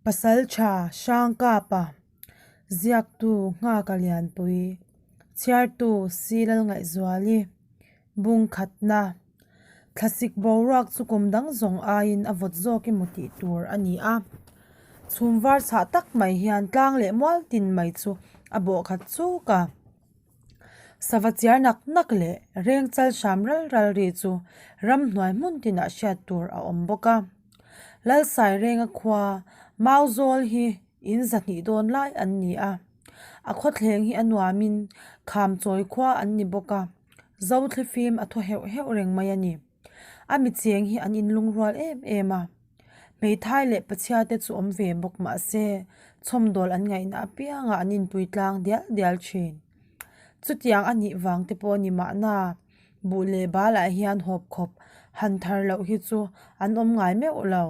Pasalṭha Hrangkapa, Ziaktu Nghaka Lianpui, Chhiartu Silalngaihzuali, Bungkhatna, Thlasik boruak chu kum dang zawng aiin a vawt zawk emaw tih tur a ni a. Chhum var chhah tak mai hian tlang leh mual tin mai chu a bawh khat chuk a. Sava chiar nak nak leh reng chal hram ral ral ri chu ramhnuai hmun tinah hriat tur a awm bawk a. Lalsairenga khua Mauzawl hi in zahnih dawn lai an ni a. A khawthleng hi a nuamin Khamchawi khua an ni bawk a. Zothlifim a thaw heuh heuh reng mai a ni. A mi cheng hi an inlungrual em em a, hmeithai leh pachhia te chu awm ve bawk mah se chhawmdawl an ngaihna apiangah an inpui tlang dial dial thin. Chutiang a nih vang te pawh ni mahna buh leh balah hian hawp khawp han thar loh hi chu an awm ngai meuh lo.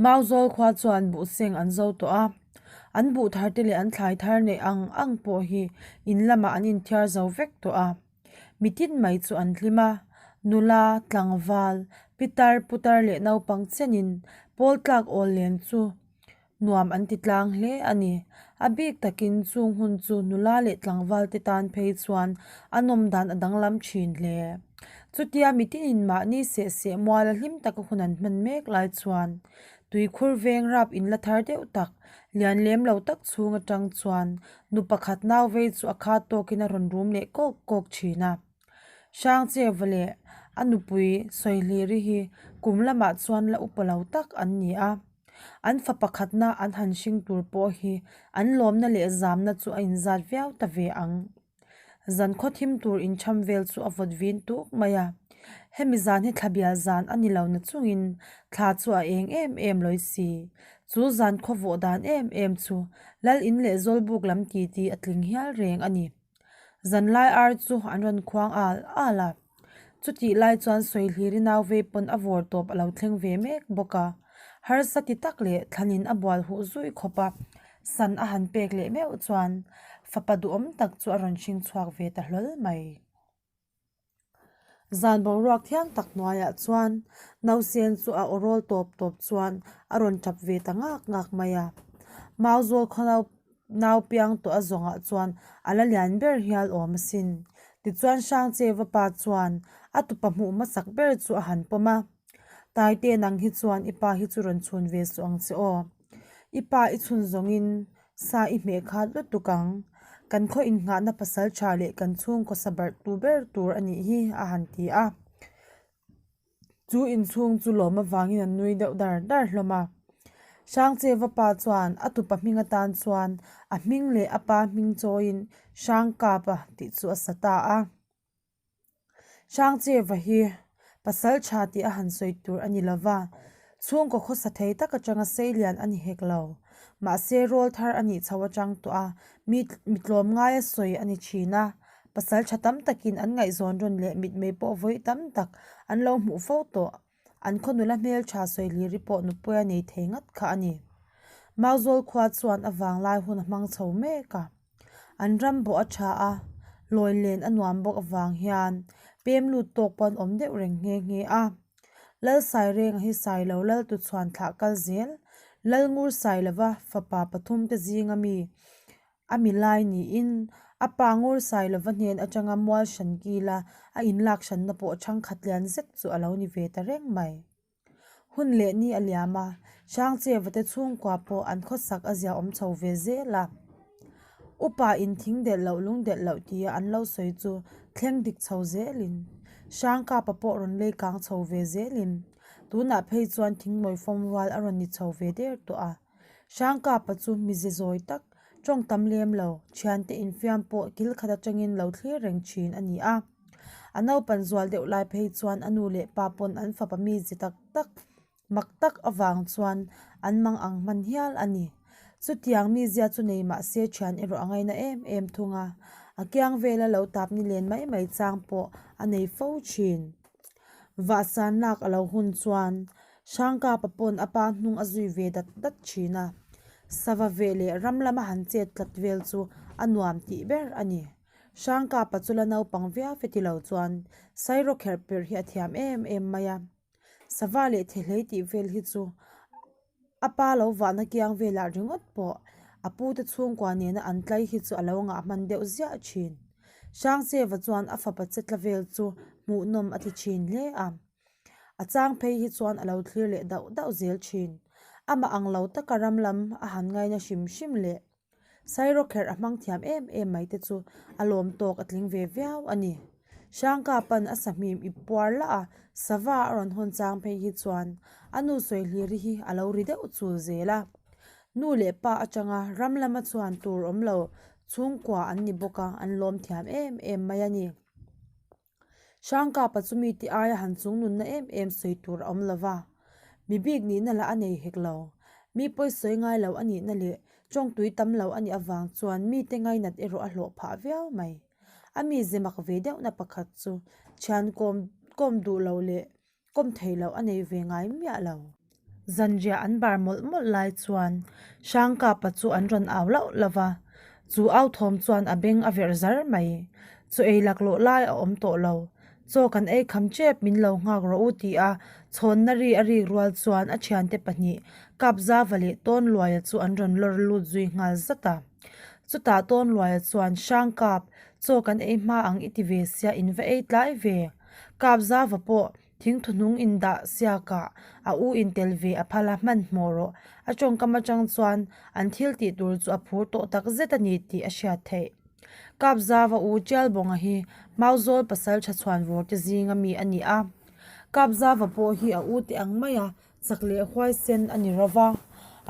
Mauzawl khua chuan buh seng an zo tawh a, an buh thar te leh an thlai thar neih ang ang pawh hi in lamah an inthiar zo vek tawh a. Mi tin mai chu an hlim a, nula, tlangval, pitar, putar leh naupang chenin pawl tlak awl len chu nuam an ti tlang hle a ni. A bik takin chung hun chu nula leh tlangval te tan phei chuan a nawm dan a danglam thin hle. Chutia mi tinin mahni seh seh muala hlim taka hun an hman mek lai chuan tuikhur veng rap inla thar deuh tak, lian lem lo tak chhung atang chuan Nu pakhat nau vei chu a khat tawkin a rawn rum leh kawk kawk thin a. Hrangcheva leh a nupui Sawihliri hi kum lamah chuan la upa lo tak an ni a. An fa pakhatna an han hring tur pawh hi an lawmna leh zamna chu a inzat viau ta ve ang. Zan khaw thim tur inchham vel chu a vawt vin tuk mai a. Hemi zan hi thla bial zan a ni lo na chungin thla chu a eng em em lawi si. Chu zan khaw vawh dan em em chu Lal in leh Zawlbuk lam titi a tling hial reng a ni. Zanlai ar chu an rawn khuang al al a. Chutih lai chuan Sawihliri nau vei pawn a vawr tawp a lo thleng ve mek bawk a. Harsa ti tak leh thlanin a bual huh zui khawp a, san a han pek leh meuh chuan fapa duhawm tak chu a rawn hring chhuak ve ta hlawl mai. Zan boruak thiang tak hnuaiah chuan Nausen chu a awrawl tawp tawp chuan a rawn tap ve ta ngak ngak mai a. Mauzawl khaw nau Nau piang tawh a zawngah chuan a la lian ber hial awm asin. Tichuan Hrangcheva pa chuan a tupa hmuh hmasak ber chu a han pawm a. Taite nang hi chuan i pa hi chu rawn chhun ve suh ang che aw. I pa i chhun zawngin sa i hmeh khat lutuk ang. Kan khaw innghahna pasal tha leh kan chhungkaw sa barh tu ber tur a nih hi a han ti a. Chu inchhung chu lawm avangin an nui deuh dar dar hlawm a. Hrangcheva pa chuan a tupa hming atan chuan a hming leh a pa hming chawiin Hrangkapa tih chu a sa ta a. Hrangcheva hi pasal tha tih a han sawi tur a ni lova, chhungkaw khawsa thei tak atanga sei lian a ni hek lo. Mahse rawl thar a nih chho atang tawh a, mi mi tlawmngai a sawi a ni thin a. Pasal tha tam takin an ngaihzawn rawn leh mitmei pawh vawi tam tak an lo hmuh fo tawh. An khaw nula hmeltha Sawihliri pawh nupui a nei thei ngat kha a ni. Mauzawl khua chuan a vanglai hun a hmang chho mek a. An ram bawh a tha a, lawi len a nuam bawk avang hian pem lut tawk pawh an awm deuh reng nghe nghe a. Lal Sairenga hi Sailo Lal Tuchhuan thlah kal zel, Lal Ngur Sailova fapa pathum te zinga mi A mi lai niin a pa Ngur Sailova hnen atanga mual hran kila a inlak hranna pawh thangkhat lian zet chu a lo ni ve ta reng mai. Hun leh ni a liam a, Hrangcheva te chhungkua pawh an khawsak a zia awm chho ve zel a. Upa in thing delh loh lung delh loh tia an lo sawi chu thleng dik chho zelin Hrangkapa pawh rawn lei kang chho ve zelin tunah phei chuan thingnawi fawm rual a rawn ni chho ve der tawh a. Hrangkapa chu mize zawi tak, tawng tam lem lo, thiante infiam pawh kil khat atangin lo thlir reng thin a ni a. A naupan zual deuh lai phei chuan a nu leh pa pawn an fapa mize tak tak, mak tak avang chuan an mang ang hman hial a ni. Chutiang mizia chu nei mah se thian erawh a ngaina em em thung a, a kiang vela lo tap ni len mai mai chang pawh a nei fo thin. Vahsan lak a lo hun chuan Hrangkapa pawn a pa hnung a zui ve dat dat thin a, sava veh leh ram lama han chet tlat vel chu a nuam tih ber a ni. Hrangkapa chu la naupang viau fe ti lo chuan Sairo kherh perh hi a thiam em em mai a, sava leh thehlei tih vel hi chu. A pa lo vahna kiang velah ringawt pawh a pute chhungkua nena an tlai hi chu a lo ngah hman deuh ziah thin. Hrangcheva chuan a fapa che tla vel chu hmuhnawm a ti thin hle a. A chang phei hi chuan a lo thlir leh dauh dauh zel thin. Amah ang lo taka ram lam a han ngaina hrim hrim leh Sairawkherh a hmang thiam em em mai te chu a lawm tawk a tling ve viau a ni. Hrangka pan a sahmim i puar lah a, sava a rawn hawn chang phei hi chuan a nu sawi hliri hi a lo ri deuh chul zel a. Nu leh pa atanga ram lama chuan tur awm lo chhungkua an ni bawk a, an lawm thiam em em mai a ni. Hrangkapa chu mi ti aia han chung nunna em em sawi tur a awm lo va, mi bik nihna lah a nei hek lo. Mi pawi sawi ngai lo a nihna leh tawngtui tam lo a nih avang chuan mite ngainat erawh a hlawh phah viau mai. A mi ze mak ve deuhna pakhat chu thian kawm kawm duh lo leh Kawm theih loh a nei ve ngai miah lo. Zanriah an bar mawlh mawlh lai chuan Hrangkapa chu an rawn au lauh lauh va, chu au thawm chuan a beng a verh zar mai. Chaw ei laklawh lai a awm tawh lo. Chaw kan ei kham tep min lo nghak rawh u ti a chhawnna ri a rik rual chuan a thiante pahnih Kapzava leh Tawnluaia chu an rawn lawr lut zui nghal zat a. Chutah Tawnluaia chuan Hrangkap, chaw kan ei hma ang i ti ve sia in va ei tlai ve. Kapzava pawh thingthuhnung indah siakah a u intel ve a phal a, hmanhmawh rawh. A tawngkam atang chuan an thil tih tur chu a phur tawh tak zet a ni tih a hriat theih. Kapzava u Tialbawnga hi Mauzawl pasal tha chhuanvawr te zinga mi a ni a. Kapzava pawh hi a u te ang mai a, chak leh huaisen a ni ro va,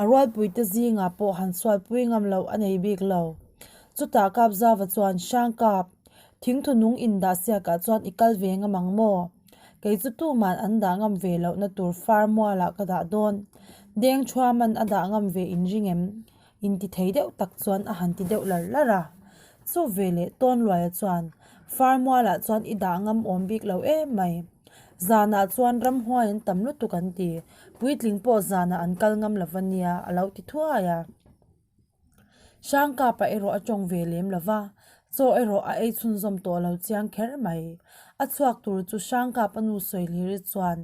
a rualpuite zingah pawh han sualpui ngam loh a nei bik lo. Chutah Kapzava chuan Hrangkap, thingthu nung indah siakah chuan i kal ve ngam ang maw? Kei chu tuman an dah ngam ve lohna tur far mualah ka dah dawn. Deng Thuaman a dah ngam ve inring em? Inti thei deuh tak chuan a han ti deuh lar lar a. Chu veleh Tawnluaia chuan, Far mualah chuan i dah ngam awm bik lo em mai. Zanah chuan ramhuai an tam lutuk an ti, puitling pawh zanah an kal ngam lo va nia a lo ti thuai a. Hrangkapa erawh a tawng ve lem lo va, chaw erawh a ei chhunzawm tawh lo chiang kher mai. A chhuak tur chu Hrangkapa nu sawi hlir chuan,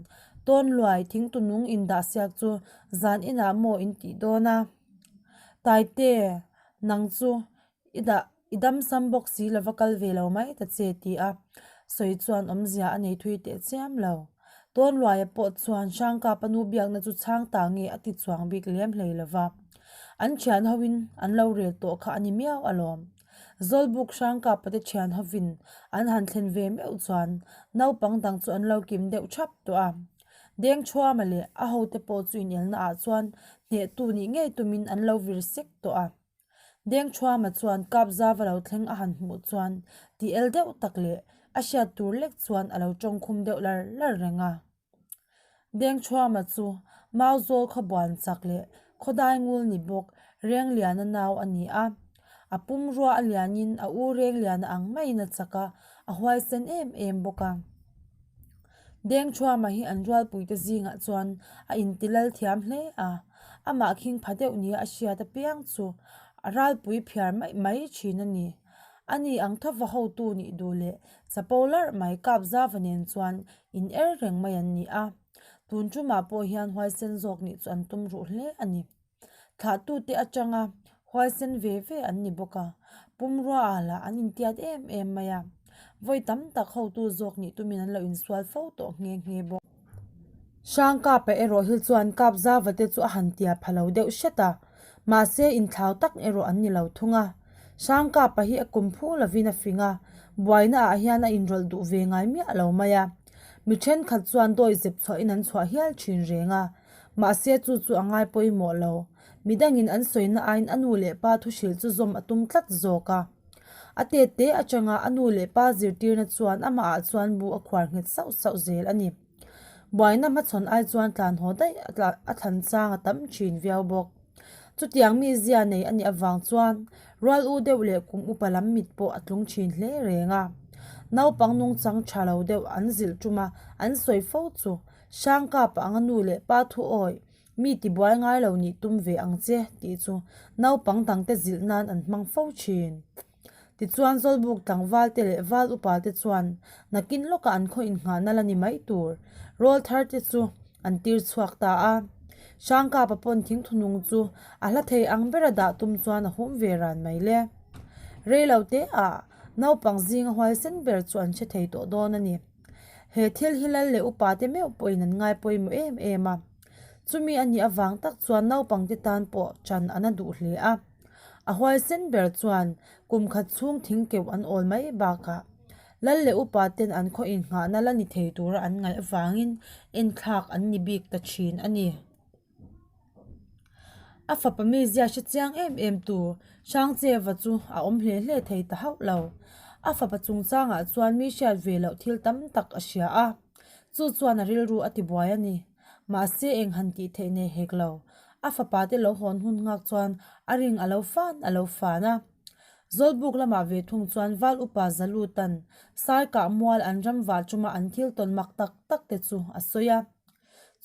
Tawnluai thingtunung indah siak chu zan inah maw in tih dawn a? Taite, nang chu i dah i damsam bawk si lova kal ve lo mai ta che ti a sawi chuan awmzia a nei thui teh chiam lo. Tawnluaia pawh chuan Hrangkapa nu biakna chu chhang ta nge a ti chuang bik lem hlei lova. An thian hoin an lo rel tawh kha a ni miau alawm. Zawlbuk Hrangkapa te thian hovin an han thlen ve meuh chuan naupang dang chu an lo kim deuh thap tawh a. Dengchhuama leh a hote pawh chu inelna ah chuan hnehtu nih ngei tumin an lo vir sek tawh a. Dengchhuama chuan Kapzava lo thleng a han hmuh chuan tih el deuh tak leh a hriat tur lek chuan a lo tawngkhum deuh lar lar reng a. Dengchhuama chu Mauzawl khawbuan chak leh khawdai ngul ni bawk Rengliana nau a ni a. A pumrua a lianin a u Rengliana ang maiin a chak a, a huaisen em em bawk a. Dengchhuama hi an rualpuite zingah chuan a intilal thiam hle a, amah khing pha deuh nia a hriat apiang chu a ralpui phiar mai mai thin a ni. Ani ang thawva hotu nih duh leh chapo larh mai Kapzava nen chuan in er reng mai an ni a, tun tumah pawh hian huaisen zawk nih chu an tum ruh hle a ni. Thlahtute atanga huaisen ve ve an ni bawk a, pumrua ah lah an intiat em em mai a, vawi tam tak hotu zawk nih tumin an lo insual fo tawh nghe nghe bawk. Hrangkapa erawh hi chuan Kapzava te chu a han tia pha lo deuh hret a, mahse inthlau tak erawh an ni lo thung a. Hrangkapa hi a kum phu lovin a fing a, buaina ah hian a inrawlh duh ve ngai miah lo mai a. Mi thenkhat chuan dawi zep chhuahin an chhuah hial thin reng a, Mahse chu chu a ngai pawimawh lo. Midangin an sawina aiin a nu leh pa thu hrilh chu zawm a tum tlat zawk a. A tet te atanga a nu leh pa zirtirna chuan amahah chuan bu a khuar nghet sauh sauh zel a ni. Buaina hmachhawn ai chuan tlan haw daih a thlan chang a tam thin viau bawk. Chutiang mi zia nei a nih avang chuan rual u deuh leh kum upa lam mit pawh a tlung thin hle reng a. Naupang nungchang tha lo deuh an zilh tum a, an sawi fo chu Hrangkapa anga nu leh pa thu awi, mi tibuai ngai lo nih tum ve ang che tih chu naupang dangte zilh nan an hmang fo thin. Tichuan Zawlbuk tlangval te leh val upa te chuan nakin lawkah an khaw innghahna la ni mai tur rawlthar te chu an tir chhuak ta a. Hrangkapa pawn thingthunung chu a hla thei ang bera dah tum chuan a hum ve ran mai le. Rei lo te ah naupang zinga huaisen ber chu an hre thei tawh dawn a ni. He thil hi lal leh upa te meuh pawhin an ngai pawimawh em em a. Chumi a nih avang tak chuan naupangte tan pawh ṭan an a duh hle a. A huaisen ber chuan kum khat chhung thing keuh an awl mai bakah lal leh upa ten an khaw innghahna la ni thei tura an ngaih avangin enthlak an ni bik ta thin a ni. A fapa mizia hre chiang em em tu Hrangcheva chu a awm hle hle thei ta hauh lo. A fapa chungchangah chuan mi hriat ve loh thil tam tak a hria a, chu chuan a rilru a tibuai a ni. Mahse eng han tih theih nei hek lo. A fapa te lo hawn hun nghak chuan a ring a lo fan a lo fan a. Zawlbuk lamah ve thung chuan Val upa Zalutan Saikah mual an ram vah chuma an thil tawn mak tak tak te chu a sawi a.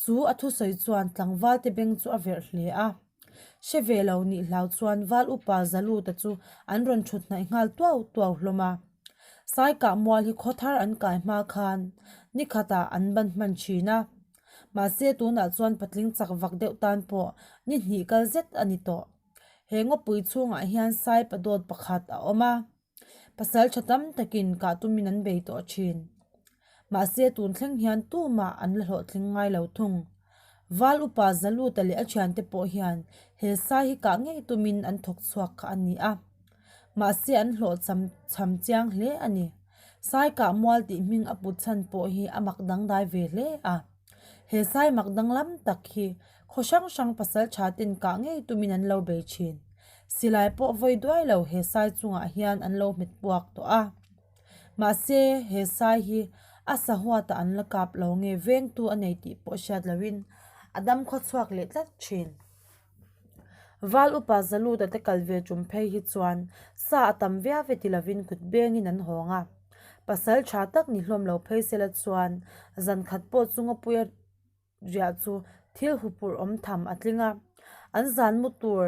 Chu a thusawi chuan tlangval te beng chu a verh hle a. Hre ve lo nih hlau chuan Val upa Zaluta chu an rawn thut hnaih nghal tuau tuau hlawm a. Saikah mual hi khaw thar an kai hma khan ni khatah an ban hman thin a. Mahse tunah chuan patling chak vak deuh tan pawh ni hnih kal zet a ni tawh. He ngawpui chhungah hian sai padawt pakhat a awm a. Pasal tha tam takin kah tumin an bei tawh thin. Mahse tun thleng hian tumah an la hlawhtling ngai lo thung. Val upa Zaluta leh a thiante pawh hian he sai hi kah ngei tumin an thawk chhuak kha a ni a. Mahse an hlawh cham cham chiang hle a ni. Sai kah mual tih hming a put chhan pawh hi a mak dangdai ve hle a. He sai mak danglam tak hi khaw hrang hrang pasal tha ten kah ngei tumin an lo bei thin. Silai pawh vawi duai lo he sai chungah hian an lo hmet puak tawh a. Mahse he sai hi a sahuatah an la kap lo nge vengtu a nei tih pawh hriat loin a dam khaw chhuak leh tlat thin. Val upa Zaluta te kal ve tum phei hi chuan sa a tam viau e ti lovin kut bengin an hawng a. Pasal tha tak ni hlawm lo phei sela chuan zan khat pawh chu Ngapuia riah chu thil hupurh awm tham a tling a. An zan mu tur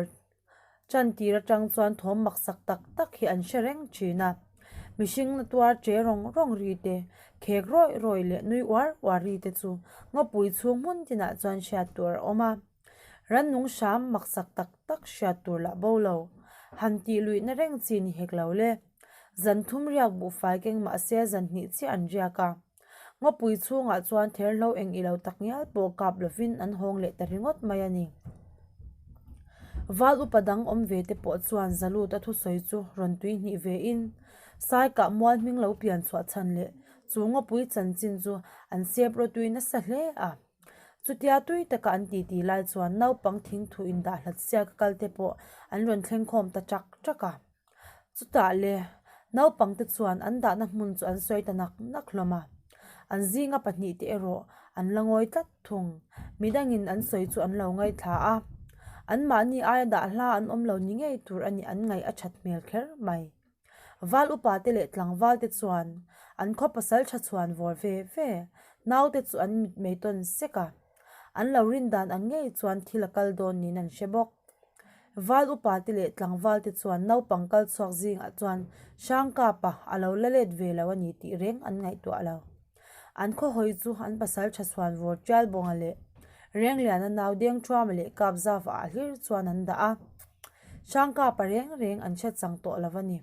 Chantir atang chuan thawm maksak tak tak hi an hre reng thin a. Mihring na tuar che rawng rawng ri te, khek rawih rawih leh nui uar uar ri te chu ngawpui chhung hmun tinah chuan hriat tur a awm a. Rannung hram maksak tak tak hriat tur lah bo lo. Han tih luihna reng chi ni hek lo le. Zan thum riak buhfai keng mahse zan hnih chiah an riak a. Ngawpui chhungah chuan therhlo eng ilo tak ngial pawh kap lovin an hawng leh ta ringawt mai a ni. Val upa dang awm ve te pawh chuan Zalut a thusawi chu rawn tui hnih ve in Saikah mual hming lo pian chhuah chhan leh chu ngawpui chanchin chu an sep rawtui nasa hle a. Chutia tui taka an titi lai chuan naupang thingthu indah hlat siaka kal te pawh an rawn thleng khawm ta chak chak a. Chutah le, naupangte chuan an dahna hmun chu an sawi ta nak nak hlawm a. An zinga pahnihte erawh an la ngawi tlat thung. Midangin an sawi chu an lo ngaithla a. Anmahni aia dah hla an awm lo ni ngei tur a nih an ngaih a that hmel kher mai. Val upate leh tlangvalte chuan an khaw pasal tha chhuan vawr ve ve naute chu an mitmei tawn sek a. An lo rin dan ang ngei chuan thil a kal dawn niin an hre bawk. Val upate leh tlangvalte chuan naupang kal chhuak zingah chuan Hrangkapa a lo la let ve lo a ni tih reng an ngaihtuah lo. An khawhawi chu an pasal tha chhuan vawr Tialbawnga leh Rengliana nau Dengthuama leh Kapzava ah hlir chuan an dah a. Hrangkapa reng reng an hre chang tawh lo a ni.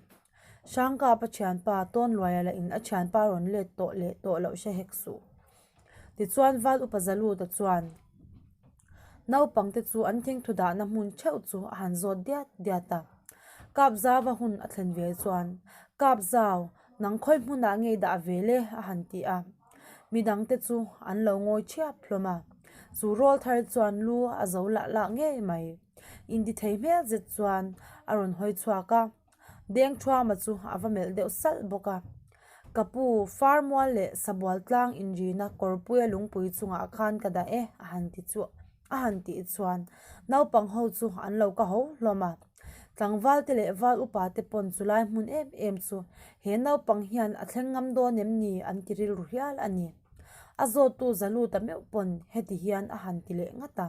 Hrangkapa thianpa Tawnluaia lah in a thianpa rawn let tawh leh tawh loh hre hek suh. Tichuan Val upa Zaluta chuan naupangte chu an thingthu dahna hmun theuh chu a han zawt diat diat a. Kapzauva hun a thlen ve chuan, Kapzau, nang khawi hmunah nge i dah ve le? a han ti a. Midangte chu an lo ngawi thiap hlawm a. Chu rawlthar chuan lu a zo lah lah ngei mai. Intithei hmel zet chuan a rawn hawi chhuak a. Dengthuama chu a va melh deuh salh bawk a. Ka pu, Farmual leh Sabual tlang inrina kawrpuia lungpui chungah khan ka dah e a han ti chu a han tih chuan naupang ho chu an lo ka ho hlawm a. Tlangval te leh val upa te pawn chulai hmun em em chu he naupang hian a thleng ngam dawn em ni an ti rilru hial a ni. A zawttu Zaluta meuh pawn heti hian a han ti leh ngat a.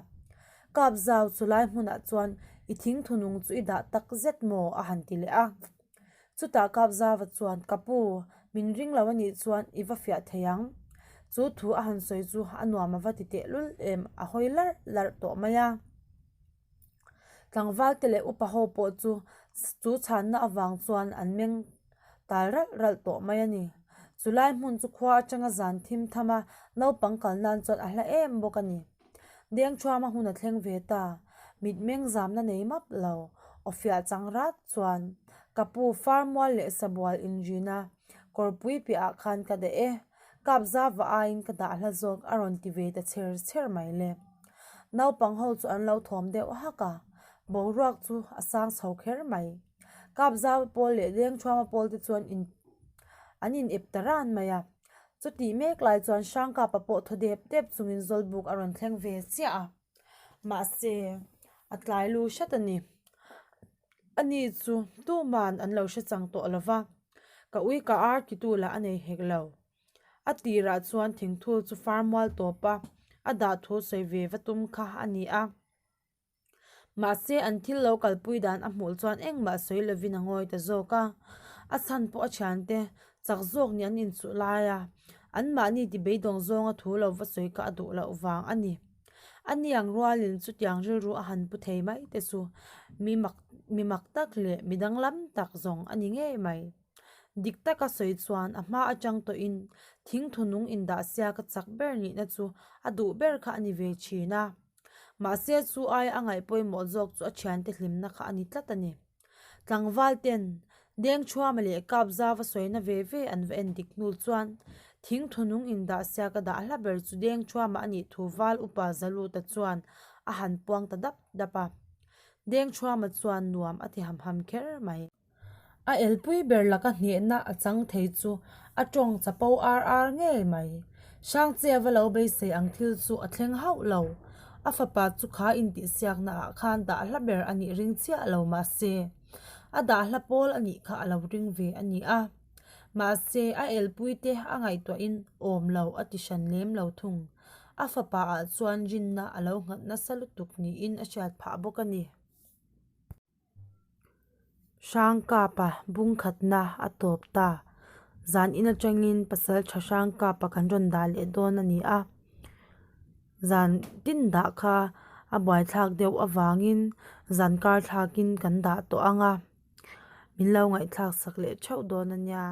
Kap zau chu lai hmunah chuan i thingthu nung chu i dah tak zet maw? a han ti leh a. Chutah Kap zauva chuan, Ka pu, min ring lo a nih chuan i va fiah thei ang. Chu thu a han sawi chu a nuam a va ti tehlul em, a hawi larh larh tawh mai a. Tlangval te leh upa ho pawh chu chu chhanna avang chuan an meng tal ralh ralh tawh mai a ni. Chulai hmun chu khua atanga zan thim tham a naupang kal nan chuan a hla em bawk a ni. Dengthuama hun a thleng ve ta, mitmeng zamna nei map lo, awfiah chang rat chuan ka pu Farmual leh Sabual inrina kawrpui piahah khan ka dah e, kap zava aiin ka dah hla zawk a rawn ti ve ta chher chher mai le. Naupang ho chu an lo thawm deuh hak a, boruak chu a sang chho kher mai. Kap zava pawl leh Dengthuama pawl te chuan in an in ep ta ran mai a. Chutih mek lai chuan Hrangkapa pawh thaw dep dep chungin Zawlbuk a rawn thleng ve chiah a, mahse a tlai lu hret a ni. Ani chu tuman an lo hre chang tawh lo va, ka ui ka ar titu lah a nei hek lo. A tirah chuan thingthul chu farmual tawpa a dah thu sawi ve va tum kha a ni a. Mahse, an thil lo kalpui dan a hmuh chuan engmah sawi lovin a ngawi ta zawk a. A chhan pawh a thiante chak zawk nih an inchuh lai a, anmahni ti beidawng zawnga thu lo va sawi kha a duh loh vang a ni. A niang rualin chutiang rilru a han pu thei mai te chu mi mak mi mak tak leh mi danglam tak zawng a ni ngei mai. Dik taka sawi chuan a hma atang tawhin thingthu nung indah siaka chak ber nihna chu a duh ber kha a ni ve thin a. Mahse chu aia a ngaih pawimawh zawk chu a thiante hlimna kha a ni tlat a ni. Tlangval ten Dengthuama leh Kapzava sawina ve ve an va en dik hnu chuan thingthu nung indah siaka dah hla ber chu Dengthuama a nih thu Val upa Zaluta chuan a han puang ta dap dap a. Dengthuama chuan nuam a ti ham ham kher mai. A elpui ber laka hnehna a chang thei chu a tawng chapo ar ar ngei mai. Hrangchia va lo beisei ang thil chu a thleng hauh lo. A fapa chu kha intihsiakna ah khan dah hla ber a nih ring chiah lo mahse, a dah hla pawl a nih kha a lo ring ve a ni a. Mahse, a elpui te a ngaihtuahin awm lo a ti hran lem lo thung. A fapa ah chuan rinna a lo nghat nasa lutuk niin a hriat phah bawk a ni. Hrangkapa bungkhatna a tawp ta. Zan in atangin pasal tha Hrangkapa kan rawn dah leh dawn a ni a. Zan tin dah kha a buaithlak deuh avangin zan kar thlakin kan dah tawh ang a. Min lo ngaihthlak sak leh theuh dawn a nia.